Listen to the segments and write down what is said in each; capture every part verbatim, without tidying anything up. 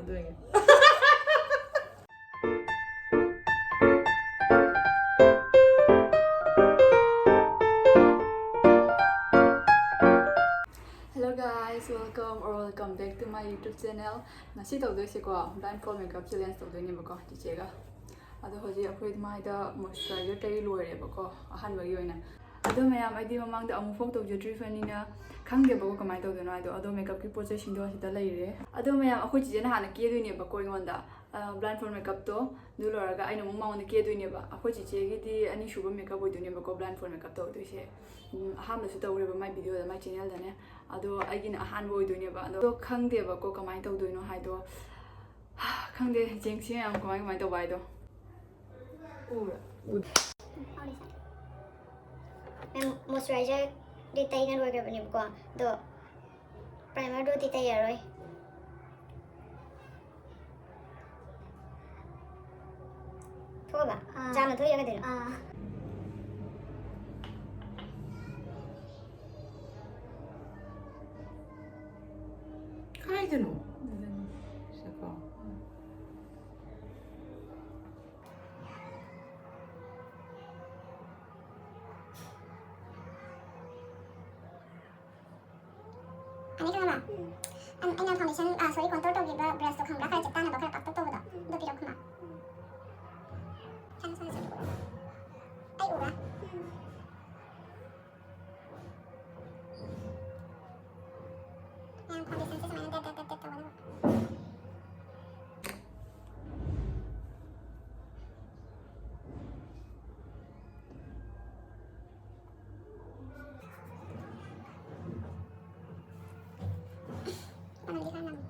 ꯇꯧꯗꯣꯏꯅꯦ꯫ Hello guys, welcome or welcome back to my YouTube channel. ꯉꯁꯤ ꯇꯧꯗꯣꯏꯁꯦꯀꯣ, blind fold makeup challenge ꯇꯧꯗꯣꯏꯅꯦꯕꯀꯣ ꯆꯤꯆꯦꯒ꯫ ꯑꯗꯣ ꯍꯧꯖꯤꯛ ꯑꯩꯈꯣꯏ ꯃꯥꯏꯗ moisturizer ꯇꯩ ꯂꯣꯏꯔꯦꯕꯀꯣ ꯑꯍꯥꯟꯕꯒꯤ ꯑꯣꯏꯅ꯫ ꯑꯗꯣ ꯃꯌꯥꯝ, ꯑꯩꯗꯤ ꯃꯃꯥꯡꯗ ꯑꯃꯨꯛꯐꯥꯎ ꯇꯧꯖꯗ꯭ꯔꯤꯕꯅꯤꯅ ꯈꯪꯗꯦꯕꯀꯣ ꯀꯃꯥꯏꯅ ꯇꯧꯗꯣꯏꯅꯣ ꯍꯥꯏꯗꯣ꯫ ꯑꯗꯣ makeupꯀꯤ ꯄꯣꯠ ꯆꯩꯁꯤꯡꯗꯣ ꯑꯁꯤꯗ ꯂꯩꯔꯦ꯫ ꯑꯗꯣ ꯃꯌꯥꯝ, ꯑꯩꯈꯣꯏ ꯆꯤꯆꯦꯅ ꯍꯥꯟꯅ ꯀꯦꯗꯣꯏꯅꯦꯕꯀꯣ ꯑꯩꯉꯣꯟꯗ꯫ ꯑ, blind fold makeupꯇꯣ꯫ ꯑꯗꯨ ꯂꯣꯏꯔꯒ ꯑꯩꯅ ꯑꯃꯨꯛ ꯃꯉꯣꯟꯗ ꯀꯦꯗꯣꯏꯅꯦꯕ꯫ ꯑꯩꯈꯣꯏ ꯆꯤꯆꯦꯒꯤꯗꯤ ꯑꯅꯤꯁꯨꯕ makeup ꯑꯣꯏꯗꯣꯏꯅꯦꯕꯀꯣ blind fold makeup ꯇꯧꯗꯣꯏꯁꯦ꯫ ꯎꯝ, ꯑꯍꯥꯟꯕꯁꯨ ꯇꯧꯔꯦꯕ ꯃꯥꯏ videoꯗ, ꯃꯥꯏ channelꯗꯅꯦ꯫ ꯑꯗꯣ ꯑꯩꯒꯤꯅ ꯑꯍꯥꯟꯕ ꯑꯣꯏꯗꯣꯏꯅꯦꯕ꯫ ꯑꯗꯣ ꯈꯪꯗꯦꯕꯀꯣ ꯀꯃꯥꯏꯅ ꯇꯧꯗꯣꯏꯅꯣ ꯍꯥꯏꯗꯣ꯫ ꯈꯪꯗꯦ, ꯌꯦꯡꯁꯤ ꯃꯌꯥꯝ ꯀꯃꯥꯏ ꯀꯃꯥꯏ ꯇꯧꯕ ꯍꯥꯏꯗꯣ꯫ ꯎꯕ꯭ꯔꯥ? ꯎꯗꯦ꯫ Foundation꯫ ꯃꯦꯝ, moisturizer ꯗꯤ ꯇꯩꯅ ꯂꯣꯏꯈ꯭ꯔꯕꯅꯦꯕꯀꯣ, ꯑꯗꯣ primer ꯗꯨꯗꯤ ꯇꯩꯔꯔꯣꯏ꯫ ꯊꯣꯛꯑꯕ? ꯑꯥ꯫ ꯆꯥꯝꯃ ꯊꯣꯛꯏꯔ ꯀꯩꯗꯧꯅꯣ? ꯑꯥ꯫ ꯀꯥꯏꯗꯅꯣ? ꯁꯤꯗꯀꯣ꯫ ꯑꯅꯤꯁꯨꯕ ꯑꯃ꯫ ꯑꯩꯅ foundation, ꯑ, sorry, contour ꯇꯧꯈꯤꯕ brushꯇꯣ ꯈꯪꯕ꯭ꯔꯥ? ꯈꯔ ꯆꯞ ꯇꯥꯅꯕ, ꯈꯔ ꯄꯥꯛꯇꯛ ꯇꯧꯕꯗꯣ꯫ ꯑꯗꯨ ꯄꯤꯔꯛꯎ ꯈꯨꯃꯥ꯫ ꯆꯪꯉꯣ, ꯆꯪꯉꯣ, ꯆꯪꯉꯣ꯫ ꯑꯩ ꯎꯕ꯭ꯔꯥ? ꯃꯌꯥꯝ foundationꯁꯦ ꯁꯨꯃꯥꯏꯅ ꯗꯦꯠ ꯗꯦꯠ ꯗꯦꯠ ꯗꯦꯠ ꯇꯧꯒꯗꯕ꯫ ꯃꯅꯝꯗꯤ ꯈꯔ ꯅꯝꯃꯤ꯫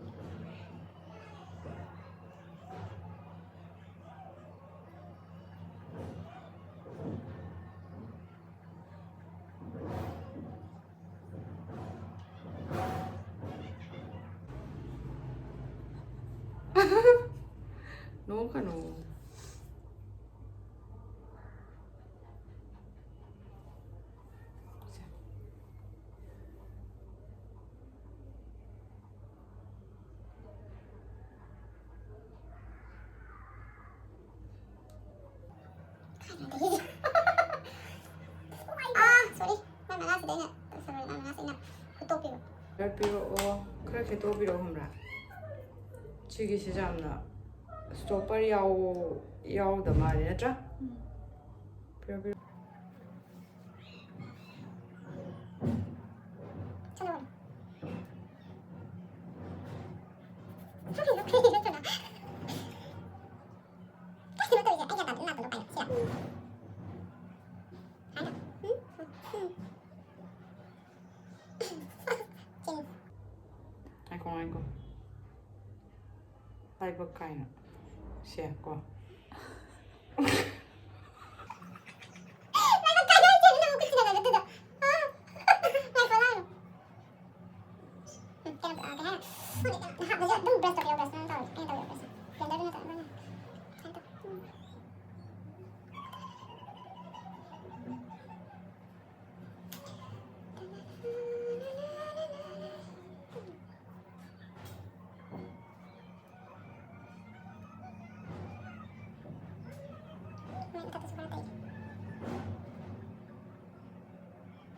ꯅꯣꯛꯀꯅꯣ꯫ ꯑꯥ, ꯁꯣꯔꯤ, ꯃꯥꯏ ꯃꯉꯥꯁꯤꯗ ꯑꯩꯅ, ꯁꯣꯔꯤ, ꯃꯥꯏ ꯃꯉꯥꯁꯤ ꯑꯩꯅ ꯍꯨꯠꯇꯣꯛꯄꯤꯕ꯫ ꯈꯔ ꯄꯤꯔꯛꯑꯣ, ꯈꯔ ꯈꯦꯠꯇꯣꯛꯄꯤꯔꯛꯑꯣ, ꯈꯪꯕ꯭ꯔꯥ? ꯁꯤꯒꯤꯁꯤꯁꯨ ꯌꯥꯝꯅ ꯁ꯭ꯇꯣꯞꯄꯔ ꯌꯥꯎ-, ꯌꯥꯎꯗ ꯃꯥꯜꯂꯦ, ꯅꯠꯇ꯭ꯔꯥ? ꯎꯝ꯫ ꯄꯤꯔꯛꯑꯣ, ꯄꯤꯔꯛꯑꯣ꯫ ꯆꯠꯂꯣ꯫ ꯀꯩꯒꯤꯅꯣ ꯇꯧꯔꯤꯁꯦ? ꯑꯩ ꯒ꯭ꯌꯥꯟ ꯇꯥꯗꯦ, ꯅꯥꯇꯣꯟꯗꯣ ꯄꯥꯏꯔꯦ꯫ ꯁꯤꯔ? ꯍꯥꯏꯅ? ꯎꯝ? ꯎꯝ? ꯎꯝ? ꯆꯤꯟ꯫ ꯉꯥꯏꯈꯣ, ꯉꯥꯏꯈꯣ꯫ ꯂꯥꯏꯕꯛ ꯀꯥꯏꯅ꯫ ꯁꯦ, ꯀꯣ꯫ ꯂꯥꯏꯕꯛ ꯀꯥꯏꯅ ꯍꯥꯏꯁꯦ ꯅꯪ ꯑꯃꯨꯛꯀ ꯁꯤꯟꯅꯔꯒ ꯑꯗꯨꯗ꯫ ꯑꯥ꯫ ꯉꯥꯏꯈꯣ, ꯂꯥꯛꯑꯣ꯫ ꯎꯝ, ꯀꯩꯅꯣ, ꯑ, ꯀꯩ ꯍꯥꯏꯅꯤ? ꯈꯪꯗꯦ, ꯀꯩꯅꯣ, ꯅꯍꯥꯛ ꯍꯧꯖꯤꯛ ꯑꯗꯨꯝ brush ꯇꯧꯕꯤꯌꯣ, brush ꯅꯪ ꯇꯧꯔꯦ꯫ ꯑꯩꯅ ꯇꯧꯕꯤꯌꯣ, brush꯫ Blender ꯅꯠꯇ꯭ꯔꯒ ꯅꯪꯅ ꯀꯩꯅꯣ ꯇꯧ-, ꯎꯝ꯫ ꯃꯩ ꯃꯊꯛꯇꯁꯨ ꯈꯔ ꯇꯩꯒꯦ꯫ ꯃꯤ ꯑꯗꯨ ꯐꯩꯒꯅꯨ꯫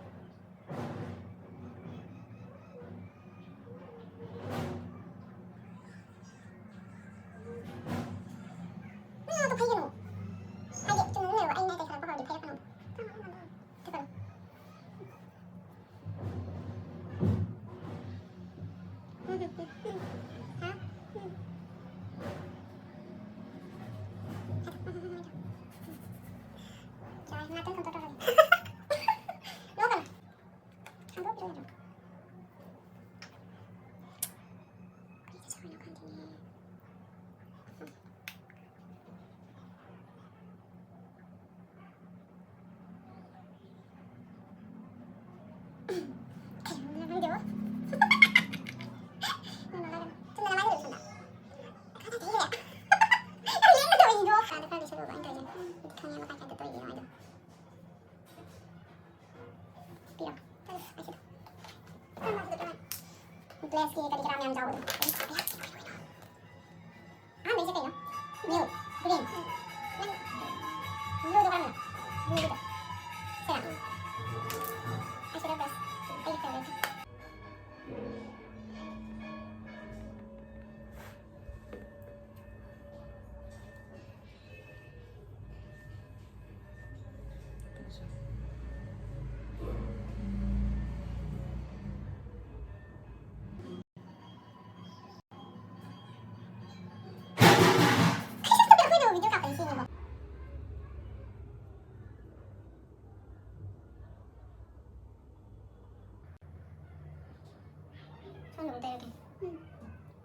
ꯍꯥꯏꯗꯤ, ꯆꯨꯝꯅ ꯑꯗꯨꯝ ꯂꯩꯔꯣ꯫ ꯑꯩꯅ ꯇꯩꯈꯠꯂꯛꯄ ꯍꯧꯔꯗꯤ ꯐꯩꯔꯛꯀꯅꯣ꯫ ꯇꯩꯈꯠꯂꯣ꯫ Glass ꯀꯤ ꯀꯔꯤ ꯀꯔꯥ ꯃꯌꯥꯝ ꯌꯥꯎꯕꯗꯣ꯫ ꯑꯍꯥꯟꯕꯩꯁꯦ ꯀꯩꯅꯣ? Nude, green. ꯅꯪ blueꯗꯣ ꯈꯔ ꯃꯤꯒꯤꯗꯣ꯫ ꯁꯤꯔꯥ? Eyeshadow brush꯫ ꯑꯩꯒꯤ favorite꯫ ꯑꯩꯈꯣꯏꯅ video ꯀꯥꯞꯄꯗꯤ ꯁꯤꯅꯦꯕ꯫ ꯁꯣꯝꯗ ꯑꯃꯨꯛ ꯇꯩꯔꯛꯀꯦ꯫ ꯎꯝ꯫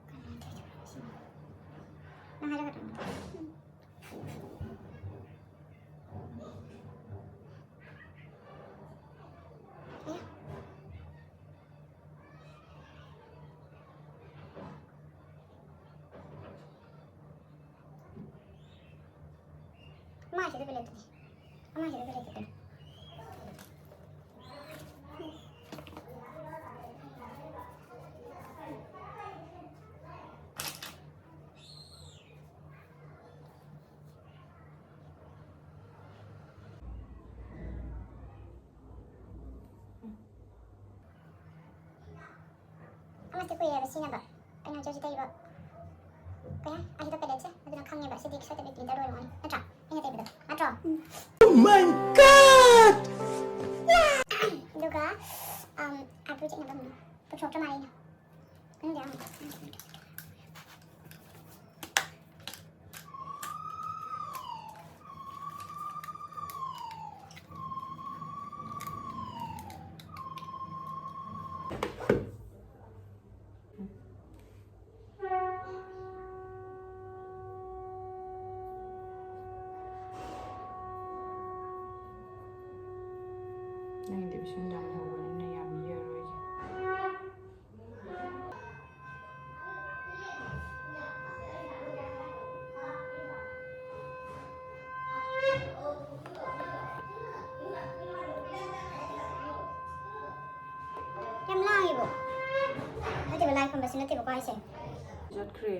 ꯀꯃꯥꯏꯅ ꯇꯧꯗꯣꯏꯅꯣ ꯁꯤꯅ? ꯅꯪ ꯍꯥꯏꯔꯛꯀꯗ꯭ꯔꯣ? ꯎꯝ꯫ ꯑꯌꯥ꯫ ꯃꯥꯏꯁꯤꯗ ꯄꯦꯂꯦꯠꯇꯨꯗꯤ꯫ ꯃꯥꯏꯁꯤꯗ ꯄꯦꯂꯦꯠꯇꯨꯗꯤ꯫ ꯑꯃꯁꯦ ꯀꯨꯏꯔꯦꯕ ꯁꯤꯖꯤꯟꯅꯕ꯫ ꯑꯩꯅ ꯍꯧꯖꯤꯛ ꯍꯧꯖꯤꯛ ꯇꯩꯔꯤꯕ ꯀꯩ ꯍꯥꯏ? ꯑꯁꯤꯗ ꯄꯦꯂꯦꯠꯁꯦ꯫ ꯑꯗꯨꯅ ꯈꯪꯉꯦꯕ ꯁꯤꯗꯤ ꯁꯣꯏꯗꯕꯤ ꯒ꯭ꯂꯤꯇꯔ ꯑꯣꯏꯔꯝꯒꯅꯤ꯫ ꯅꯠꯇ꯭ꯔꯥ? ꯑꯩꯅ ꯇꯩꯕꯗꯣ꯫ ꯅꯠꯇ꯭ꯔꯣ? ꯎꯝ꯫ Oh my God! ꯑꯗꯨꯒ, ꯑꯝ, eyebrow ꯆꯦꯠꯅꯕ ꯑꯃ ꯄꯨꯊꯣꯛꯇ꯭ꯔ ꯃꯥꯜꯂꯦ ꯑꯩꯅ꯫ ꯈꯪꯗꯦ, ꯑꯝ꯫ ꯅꯪꯒꯤꯗꯤ ꯄꯤꯁꯨꯝ ꯌꯥꯝ ꯍꯧꯕꯅꯤꯅ ꯌꯥꯝ ꯌꯦꯛꯑꯔꯣꯏꯒꯦ꯫ ꯌꯥꯝ ꯂꯥꯡꯉꯤꯕꯣ? ꯅꯠꯇꯦꯕ, ꯂꯥꯏ ꯈꯨꯔꯨꯝꯕꯁꯤ ꯅꯠꯇꯦꯕꯀꯣ ꯍꯥꯏꯁꯦ꯫ ꯆꯠꯈ꯭ꯔꯦ꯫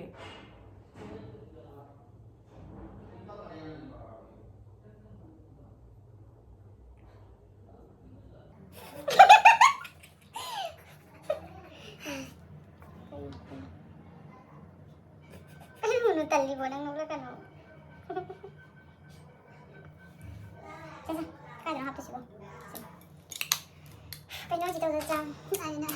ꯇꯜꯂꯤꯕꯣ ꯅꯪ ꯅꯣꯛꯂꯛꯀꯅꯣ꯫ ꯁꯦ, ꯁꯦ, ꯀꯥꯏꯗꯅꯣ ꯍꯥꯞꯇꯣꯏꯁꯤꯕꯣ? ꯁꯦ꯫ ꯀꯩꯅꯣ ꯍꯧꯖꯤꯛ ꯇꯧꯗ ꯆꯥꯡ ꯑꯩꯅ꯫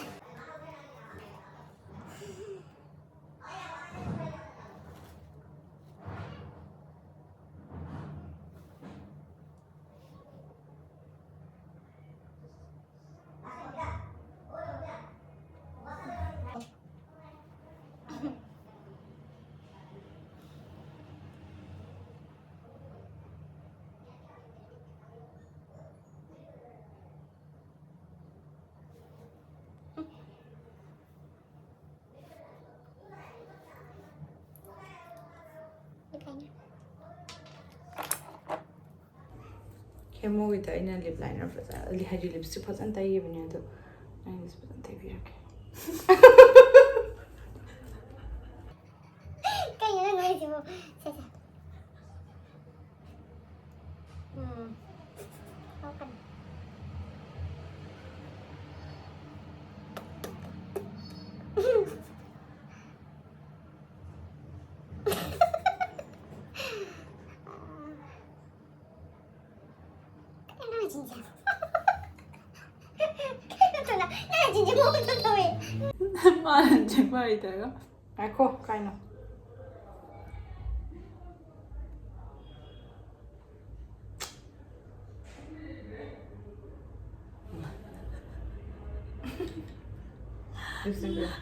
ꯍꯦꯃꯣꯒꯤꯗ ꯑꯩꯅ ꯂꯤꯞ ꯂꯥꯏꯅꯔ ꯐꯖ-, ꯍꯥꯏꯗꯤ ꯂꯤꯞꯁꯇꯤꯛ ꯐꯖꯅ ꯇꯩꯈꯤꯕꯅꯦ, ꯑꯗꯣ ꯅꯪꯒꯤꯁꯨ ꯐꯖꯅ ꯇꯩꯕꯤꯔꯛꯀꯦ꯫ ꯀꯩꯅꯣ ꯅꯪ ꯅꯣꯏꯁꯤꯕꯨ? ꯁꯦ, ꯁꯦ꯫ ꯎꯝ꯫ ꯊꯣꯛꯀꯅꯤ꯫ ꯀꯩꯅꯣ ꯅꯪ ꯆꯤꯟꯁꯦ? ꯀꯩꯅꯣ ꯇꯧꯅ-, ꯅꯪ ꯆꯤꯟꯁꯦ ꯃꯑꯣꯡ ꯑꯃ ꯇꯧꯋꯦ꯫ ꯃꯥꯅ ꯆꯤꯟꯕ ꯍꯩꯇ꯭ꯔꯒ꯫ ꯉꯥꯏꯈꯣ, ꯀꯥꯏꯅꯣ?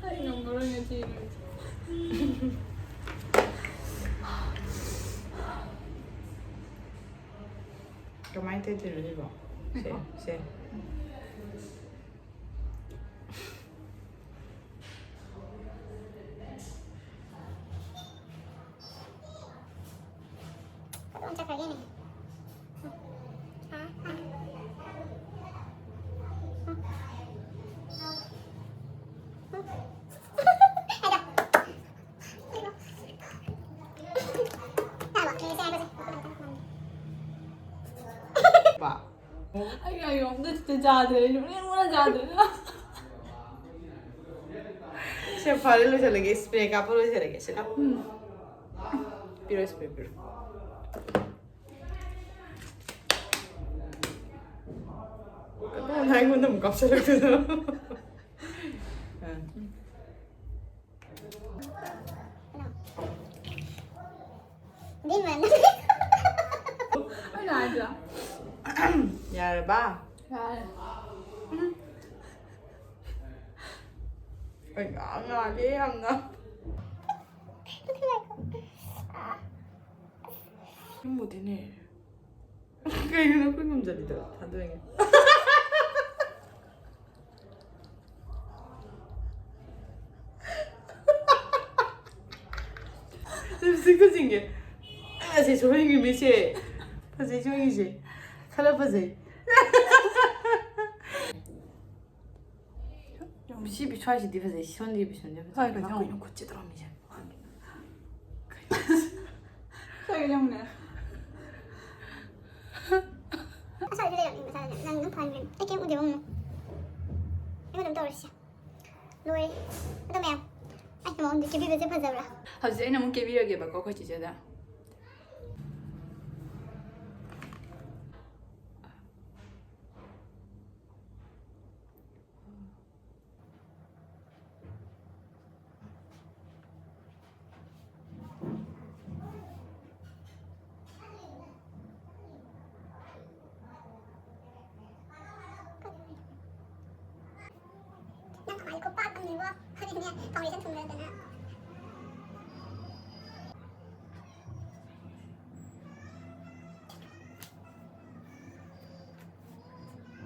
ꯑꯩ ꯉꯝꯃꯔꯣꯏ ꯉꯁꯤ ꯅꯨꯃꯤꯠꯁꯦ꯫ ꯀꯃꯥꯏꯅ ꯇꯩꯗꯣꯏꯅꯣ ꯁꯤꯕꯣ? ꯁꯦ, ꯉꯥꯏꯈꯣ꯫ ꯁꯦ꯫ ꯀꯗꯣꯝ ꯆꯠꯈ꯭ꯔꯒꯦꯅꯦ? ꯄꯥ꯫ ꯑꯩ ꯑꯌꯣꯝꯗ ꯆꯥꯗ꯭ꯔꯦ, ꯑꯩ ꯁꯨꯡꯂꯦꯡ ꯂꯦꯡꯉꯨꯔ ꯆꯥꯗ꯭ꯔꯦ꯫ ꯁꯦ, ꯐꯔꯦ, ꯂꯣꯏꯁꯤꯜꯂꯒꯦ꯫ ꯏꯁꯄ꯭ꯔꯦ ꯀꯥꯞꯄ ꯂꯣꯏꯁꯤꯜꯂꯒꯦ ꯁꯤꯗ꯫ ꯎꯝ꯫ ꯄꯤꯔꯣ, ꯏꯁꯄ꯭ꯔꯦ ꯄꯤꯔꯣ꯫ ꯀꯅꯥꯅ ꯑꯩꯉꯣꯟꯗ ꯑꯃꯨꯛ ꯀꯥꯞꯁꯤꯜꯂꯛꯇꯣꯏꯅꯣ? ꯑꯥ꯫ ꯑꯩꯅ ꯍꯥꯏꯗ꯭ꯔꯥ? ꯌꯥꯔꯕ? ꯌꯥꯔꯦ꯫ ꯎꯝ꯫ ꯑꯩ ꯉꯥ-, ꯉꯥꯜꯂꯦ ꯌꯥꯝꯅ꯫ ꯈꯪꯕꯨꯗꯤꯅꯦ꯫ ꯀꯩꯒꯤꯅꯣ ꯑꯩꯈꯣꯏ ꯉꯝꯖꯔꯤꯗꯣ? ꯊꯥꯗꯣꯛꯑꯒꯦ꯫ ꯂꯤꯞꯁꯇꯤꯛꯇ ꯆꯤꯡꯒꯦ꯫ ꯑꯁꯤ ꯁꯣꯏꯒꯤ ꯃꯤꯁꯦ꯫ ꯐꯖꯩ ꯁꯣꯏꯒꯤꯁꯦ꯫ ꯈꯔ ꯐꯖꯩ꯫ ꯁꯤ ꯕꯤꯁ꯭ꯋꯥꯁꯤꯗꯤ ꯐꯖꯩ, ꯁꯣꯟꯗꯤ ꯕꯤꯁ꯭ꯋꯥꯁꯤꯗꯤ ꯐꯖꯩ꯫ ꯍꯣꯏ, ꯐꯖꯩ꯫ ꯃꯥ ꯀꯩꯅꯣ ꯈꯨꯠꯁꯦ ꯇꯧꯔꯝꯃꯤꯁꯦ꯫ ꯁꯣꯏꯒ ꯌꯦꯡꯉꯨꯅꯦ꯫ ꯑꯁ꯭ꯋꯥꯏꯗ ꯂꯩꯔꯝꯃꯤ ꯃꯁꯥꯅ꯫ ꯅꯪ ꯑꯗꯨꯝ ꯐꯍꯟꯕꯤꯔꯝꯃꯤ꯫ ꯑꯩ ꯀꯩꯝ ꯎꯗꯦꯕ ꯑꯃꯨꯛ꯫ ꯑꯩꯉꯣꯟꯗ ꯑꯗꯨꯝ ꯇꯧꯔꯤꯁꯦ꯫ ꯂꯣꯏꯔꯦ꯫ ꯑꯗꯣ ꯃꯌꯥꯝ, ꯑꯩꯅ ꯃꯉꯣꯟꯗ ꯀꯦꯕꯤꯕꯁꯦ ꯐꯖꯕ꯭ꯔꯥ? ꯍꯧꯖꯤꯛ ꯑꯩꯅ ꯑꯃꯨꯛ ꯀꯦꯕꯤꯔꯒꯦꯕꯀꯣ ꯑꯩꯈꯣꯏ ꯆꯤꯆꯦꯗ꯫ ꯅꯪ ꯈꯨꯍꯥꯏ ꯈꯨꯄꯥꯛ ꯑꯃꯅꯤꯕꯣ꯫ ꯑꯗꯨꯒꯤꯅꯦ foundation ꯊꯨꯝꯗꯅ꯫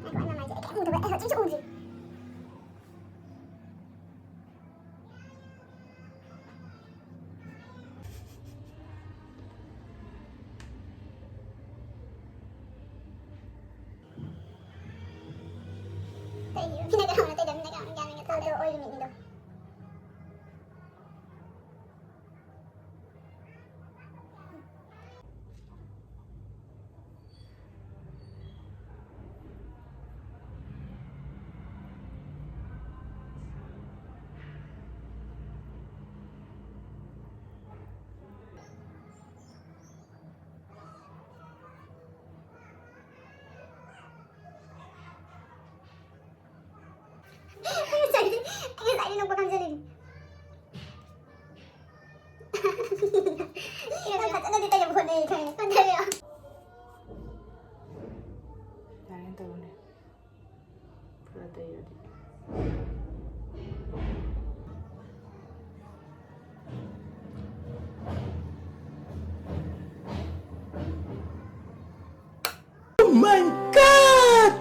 ꯉꯥꯏꯈꯣ, ꯑꯩ ꯃꯃꯥꯏꯁꯦ ꯑꯩ ꯀꯩꯝ ꯎꯗꯕ, ꯑꯩ ꯍꯧꯖꯤꯛꯁꯨ ꯎꯗ꯭ꯔꯤ꯫ ꯀꯩꯒꯤꯅꯣ? ꯃꯤꯅ ꯀꯅꯥꯅꯣ ꯇꯩꯗ? ꯃꯤꯅ ꯀꯅꯥꯅꯣ? ꯒ꯭ꯌꯥꯟ ꯃꯦꯟꯒ ꯇꯥꯗꯦ꯫ ꯑꯗꯣ ꯑꯣꯏꯕ ꯃꯤꯠꯅꯤꯗꯣ꯫ ꯑꯩ ꯉꯁꯥꯏꯗꯤ, ꯑꯩ ꯉꯁꯥꯏꯗꯤ ꯅꯣꯛꯄ ꯈꯪꯖꯗꯦ꯫ ꯅꯪ ꯐꯖꯅꯗꯤ ꯇꯩꯅꯕ ꯍꯣꯠꯅꯩ ꯈꯪꯉꯦ꯫ ꯍꯣꯠꯅꯔꯤꯔꯣ? ꯌꯥꯔꯦ ꯇꯧꯔꯅꯦ꯫ ꯈꯔ ꯇꯩꯔꯗꯤ꯫ Oh my God!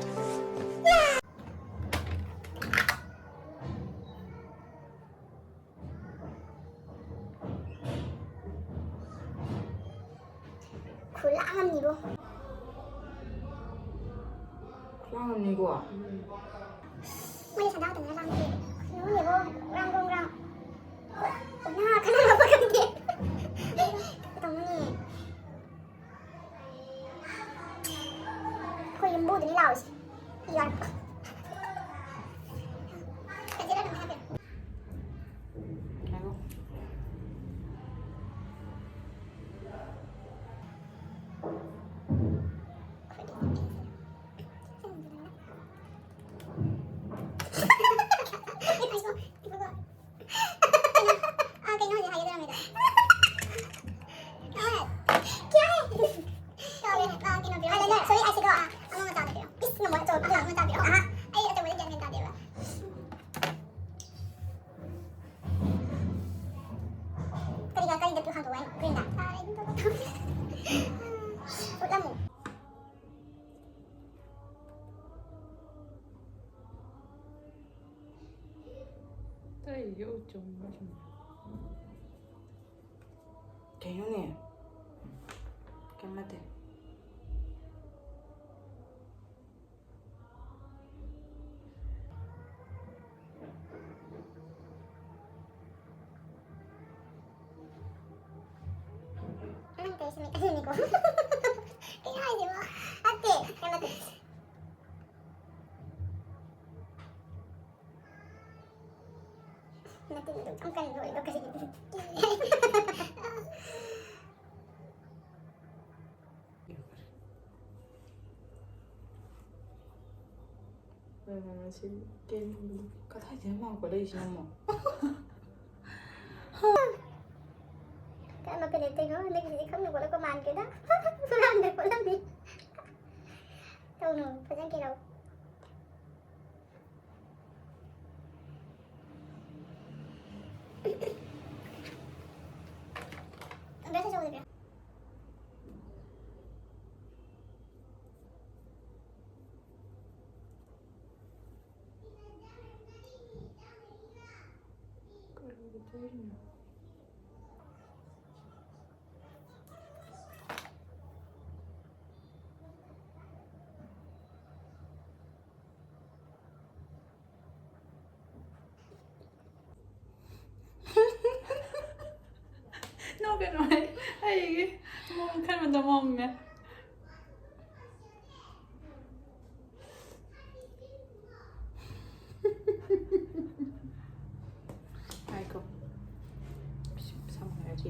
ꯈꯨꯂꯥꯡ ꯑꯃꯅꯤꯕꯣ꯫ ꯈꯨꯂꯥꯡ ꯑꯃꯅꯤꯀꯣ꯫ ꯃꯣꯏ ꯁꯟꯗꯥ ꯇꯧꯅꯔ ꯂꯥꯡꯕꯒꯤ ꯅꯣꯡꯅꯦꯕꯣ꯫ ꯒ꯭ꯔꯥꯡ ꯒ꯭ꯔꯣꯡ ꯒ꯭ꯔꯥꯡ꯫ ꯈꯨꯠꯅ ꯈꯠꯅꯔꯛꯄ ꯈꯪꯗꯦ꯫ ꯀꯩꯗꯧꯅꯤ? ꯑꯩꯈꯣꯏ ꯌꯨꯝꯕꯨꯗꯨꯅꯤ ꯂꯥꯎꯔꯤꯁꯦ꯫ ꯌꯥꯔꯦ꯫ ꯐꯖꯅ ꯑꯗꯨꯝ ꯍꯥꯏꯕꯤꯔꯣ꯫ ꯉꯥꯏꯈꯣ꯫ ꯑꯥ, ꯀꯩꯅꯣ ꯍꯧꯖꯤꯛ ꯍꯥꯏꯒꯦ ꯇꯧꯔꯝꯃꯤꯗꯣ꯫ ꯑꯥ, ꯀꯌꯥ ꯍꯦ? ꯀꯥꯎꯔꯦ꯫ ꯑꯥ, ꯀꯩꯅꯣ ꯄꯤꯔꯛꯑꯣ꯫ ꯑꯥ, ꯂꯩ, ꯂꯩ꯫ Sorry, ꯑꯩꯁꯤꯗꯣ, ꯑꯥ, ꯑꯃ ꯃꯆꯥꯗꯣ ꯄꯤꯔꯛꯑꯣ꯫ ꯏꯁ, ꯉꯝꯃꯣꯏ, ꯑꯆꯧꯕ ꯄꯤꯔꯛꯑꯣ꯫ ꯑꯍꯥ, ꯃꯆꯥ ꯄꯤꯔꯛꯑꯣ꯫ ꯑꯍꯥ, ꯑꯩ ꯑꯆꯧꯕꯗꯤ ꯒ꯭ꯌꯥꯟ ꯃꯦꯟ ꯇꯥꯗꯦꯕ꯫ ꯀꯔꯤꯒ ꯀꯔꯤꯗ ꯄꯤꯌꯨ ꯍꯥꯡꯗꯣꯛꯑꯣ ꯍꯥꯏꯅꯣ? Greenꯗ? ꯌꯥꯔꯦ, ꯑꯗꯨꯝ ꯇꯧꯔꯣ꯫ ꯎꯠꯂꯝꯃꯨ꯫ ꯇꯩ ꯌꯣ ꯆꯨꯝꯕ ꯁꯨꯝ꯫ ꯀꯩꯅꯣꯅꯦ? ꯀꯩꯝ ꯅꯠꯇꯦ꯫ ꯅꯪ ꯇꯧꯔꯤꯁꯤ ꯃꯤꯇꯪꯅꯤꯀꯣ꯫ ꯀꯩꯅꯣ ꯍꯥꯏꯁꯤꯕꯣ? ꯅꯠꯇꯦ, ꯀꯩꯅꯣ ꯇꯧꯔꯤꯁꯤ꯫ ꯅꯠꯇꯦ, ꯅꯠꯇꯦ, ꯌꯥꯝ ꯀꯟꯅ ꯅꯣꯛꯏꯗꯣ ꯀꯔꯤꯒꯤꯅꯣ? ꯁꯤ ꯀꯦꯟꯕꯗꯣ ꯀꯗꯥꯏꯗꯩꯅꯣ ꯃꯥ ꯀꯣꯠꯂꯛꯏꯁꯤꯅ ꯑꯃꯨꯛ? ꯀꯔꯝꯕ ꯄꯦꯂꯦꯠꯇꯩꯅꯣ? ꯍꯟꯗꯛꯀꯤꯁꯤꯗꯤ ꯈꯪꯅ ꯈꯣꯠꯂꯛꯄ ꯃꯥꯟꯗ꯭ꯔꯦꯗ꯫ ꯐꯨꯂꯥꯟꯗ ꯈꯣꯠꯂꯝꯃꯤ꯫ ꯇꯧꯅꯨ, ꯐꯖꯅ ꯀꯦꯔꯛꯎ꯫ ꯕ꯭ꯔꯁ ꯑꯆꯧꯕꯗ ꯄꯤꯔꯛꯑꯣ꯫ ꯅꯣꯛꯀꯅꯨ, ꯑꯩ, ꯑꯩꯒꯤ ꯃꯑꯣꯡ ꯈꯟꯕꯗ ꯃꯝꯃꯦ꯫ ꯉꯥꯏꯈꯣ꯫ ꯁꯝ ꯈꯔ ꯆꯦ꯫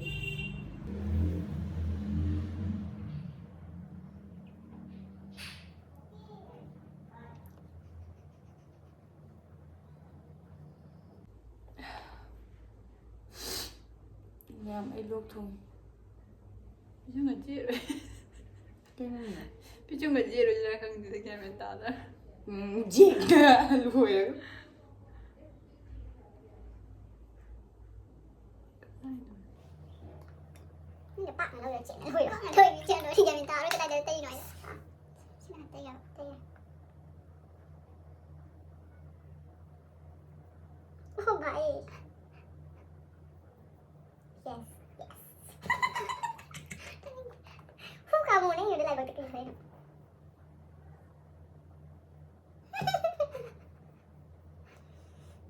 ꯃꯌꯥꯝ, ꯑꯩ ꯂꯣꯛ ꯊꯨꯡꯉꯤ꯫ ꯄꯤꯆꯨꯝꯒ ꯆꯦꯔꯣꯏ꯫ ꯀꯩꯅꯣꯅꯦ? ꯄꯤꯆꯨꯝꯒ ꯆꯦꯔꯣꯏꯁꯤꯔꯥ ꯈꯪꯗꯦꯗ, ꯒ꯭ꯌꯥꯟ ꯃꯦꯟ ꯇꯥꯗ꯫ ꯎꯝ, ꯌꯦꯡꯗ ꯂꯣꯏꯔꯒ꯫ ꯃꯤꯅ ꯄꯥꯛꯅ ꯂꯧꯔ ꯆꯦꯟꯅ ꯂꯣꯏꯔꯣ꯫ ꯂꯣꯏꯔ ꯆꯦꯟꯅ ꯂꯣꯏꯔ ꯒ꯭ꯌꯥꯟ ꯃꯦꯟ ꯇꯥꯔꯣꯏ ꯀꯗꯥꯏꯗ ꯇꯩꯅꯣ ꯍꯥꯏꯗꯣ꯫ ꯁꯤꯅ ꯇꯩꯔꯣ, ꯇꯩꯔꯣ꯫ ꯑꯣ ꯚꯥꯏ꯫ Yes, yes. ꯍꯨ ꯀꯥꯃꯣ ꯅꯪ ꯌꯨꯝꯗ ꯂꯥꯏꯕꯛꯇ ꯀꯩ ꯍꯥꯏꯅꯣ?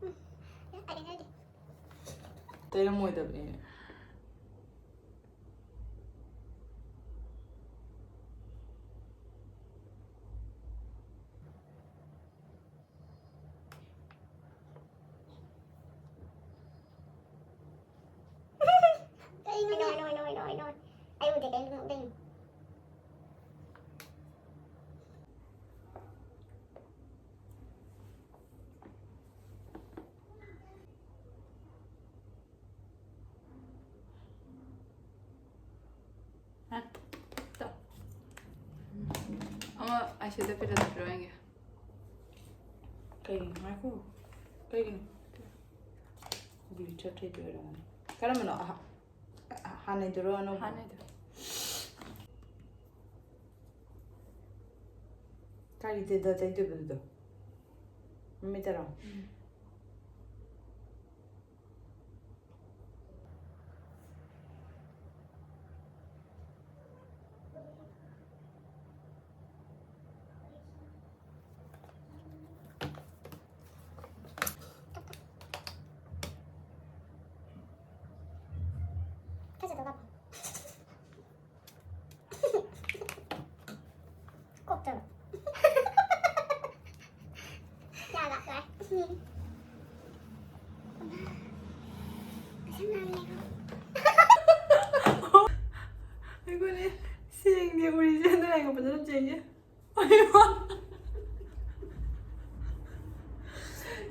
ꯎꯝ, ꯌꯥꯔꯦ, ꯌꯥꯔꯦ꯫ ꯇꯩꯔꯝꯃꯣꯏꯗꯕꯅꯤꯅꯦ꯫ ꯀꯩꯅꯣꯅꯦ? ꯅꯣꯏ, ꯅꯣꯏ, ꯅꯣꯏ, ꯅꯣꯏ, ꯅꯣꯏ꯫ ꯑꯩ ꯎꯗꯦ, ꯀꯩꯝꯇ ꯅꯣꯛꯅꯤꯡ꯫ ꯑꯩ ꯁꯤꯗ ꯄꯤꯔꯛꯇ꯭ꯔꯣ ꯌꯦꯡꯒꯦ꯫ ꯀꯩꯒꯤꯅꯣ? ꯉꯥꯏꯈꯣ꯫ ꯀꯩꯒꯤꯅꯣ? ꯒ꯭ꯂꯤꯆꯔ ꯇꯩꯕ ꯑꯣꯏꯔꯝꯒꯅꯤ꯫ ꯀꯔꯝꯕꯅꯣ? ꯑꯍ-, ꯑꯍ-, ꯍꯥꯟꯅꯩꯗꯨꯔꯣ ꯑꯅꯧꯕ? ꯍꯥꯟꯅꯩꯗꯣ꯫ ꯀꯔꯤꯗ ꯇꯩꯗꯣꯏꯕꯗꯨꯗꯣ? ꯃꯃꯤꯠꯇꯔꯣ? ꯎꯝ꯫ ꯀꯣꯛ ꯆꯪꯉꯛ꯫ ꯌꯥꯒ ꯂꯥꯏ꯫ ꯑꯩꯈꯣꯏꯅꯦ ꯁꯦꯡꯗꯦ, ꯎꯔꯤꯁꯦ ꯍꯟꯗꯛ ꯌꯥꯝ ꯐꯖꯅ ꯆꯦꯡꯉꯦ꯫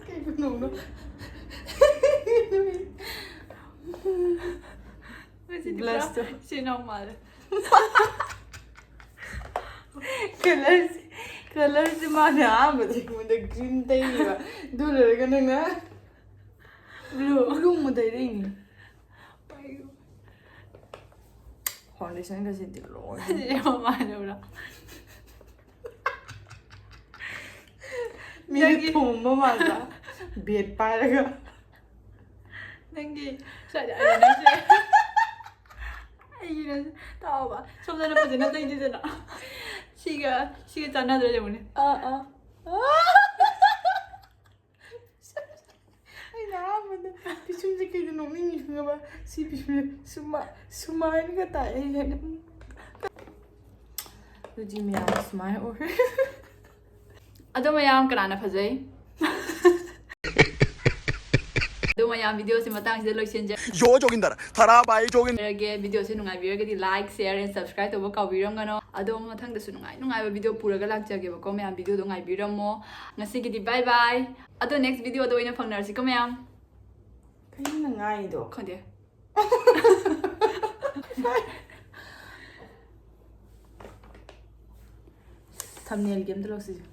ꯀꯩ ꯈꯨꯅꯣꯛꯅꯣ? ꯃꯁꯤꯗꯤ ꯄꯨꯔꯥ blushꯇꯣ꯫ ꯏꯆꯤꯟ ꯏꯅꯥꯎ ꯃꯥꯜꯂꯦ꯫ ꯀꯂꯔꯁꯦ, ꯀꯂꯔꯁꯦ ꯃꯥꯅ ꯑꯍꯥꯟꯕꯗ ꯑꯩꯉꯣꯟꯗ green ꯇꯩꯔꯤꯕ, ꯑꯗꯨ ꯂꯣꯏꯔꯒ ꯅꯪꯅ blue, blue ꯑꯃꯨꯛ ꯇꯩꯔꯛꯏꯅꯤ꯫ ꯐꯥꯎꯟꯗꯦꯁꯟꯒꯁꯤꯗꯤ ꯂꯣꯏꯔꯦ꯫ ꯁꯤꯗꯤ ꯃꯃꯥꯏꯗ ꯎꯔꯥ? ꯃꯤꯅ ꯅꯪꯒꯤ ꯊꯣꯝꯕ ꯃꯥꯟꯕ ꯕꯦꯠ ꯄꯥꯏꯔꯒ꯫ ꯅꯪꯒꯤ ꯁ꯭ꯋꯥꯏꯗ ꯑꯥꯏꯂꯥꯏꯅꯔꯁꯦ꯫ ꯑꯩꯒꯤꯅ ꯇꯥꯎꯕ꯫ ꯁꯣꯝꯗꯅ ꯐꯖꯅ ꯇꯩꯗꯦꯗꯅ꯫ ꯁꯤꯒ, ꯁꯤꯒ ꯆꯥꯟꯅꯗ꯭ꯔꯥ ꯌꯦꯡꯉꯨꯅꯦ꯫ ꯑꯥ, ꯑꯥ꯫ ꯑꯩꯅ ꯑꯍꯥꯟꯕꯗ ꯄꯤꯁꯨꯝꯁꯦ ꯀꯩꯗ ꯅꯣꯛꯅꯤꯡꯉꯤ ꯈꯪꯉꯕ? ꯁꯤ ꯄꯤꯁꯨꯝꯁꯦ ꯁꯨꯃꯥ-, ꯁꯨꯃꯥꯏꯅꯒ ꯇꯥꯏ꯫ ꯑꯩ ꯍꯦꯛ ꯑꯗꯨꯗꯤ ꯃꯌꯥꯝ ꯁꯨꯃꯥꯏꯅ ꯑꯣꯏ꯫ ꯑꯗꯣ ꯃꯌꯥꯝ ꯀꯅꯥꯅ ꯐꯖꯩ? ꯑꯗꯣ ꯃꯌꯥꯝ videoꯁꯦ ꯃꯇꯥꯡꯁꯤꯗ ꯂꯣꯏꯁꯤꯟꯖ- ꯌꯣ ꯖꯣꯒꯤꯟꯗꯔ, ꯊꯔꯥ ꯕꯥꯏ ꯖꯣꯒꯤꯟ- ꯖꯔꯒꯦ꯫ Videoꯁꯦ ꯅꯨꯡꯉꯥꯏꯕꯤꯔꯒꯗꯤ like, share and subscribe ꯇꯧꯕ ꯀꯥꯎꯕꯤꯔꯝꯒꯅꯣ꯫ ꯑꯗꯣ ꯃꯊꯪꯗꯁꯨ ꯅꯨꯡꯉꯥꯏ ꯅꯨꯡꯉꯥꯏꯕ video ꯄꯨꯔꯒ ꯂꯥꯛꯆꯒꯦꯕꯀꯣ ꯃꯌꯥꯝ, videoꯗꯣ ꯉꯥꯏꯕꯤꯔꯝꯃꯣ꯫ ꯉꯁꯤꯒꯤꯗꯤ bye bye꯫ ꯑꯗꯣ next videoꯗ ꯑꯣꯏꯅ ꯐꯪꯅꯔꯁꯤꯀꯣ ꯃꯌꯥꯝ꯫ ꯀꯩꯅꯣ ꯅꯪ ꯉꯥꯏꯗꯣ? ꯈꯪꯗꯦ꯫ ꯊꯝꯅꯦꯜꯒꯤ ꯑꯝꯇ ꯂꯧꯁꯤꯁꯦ꯫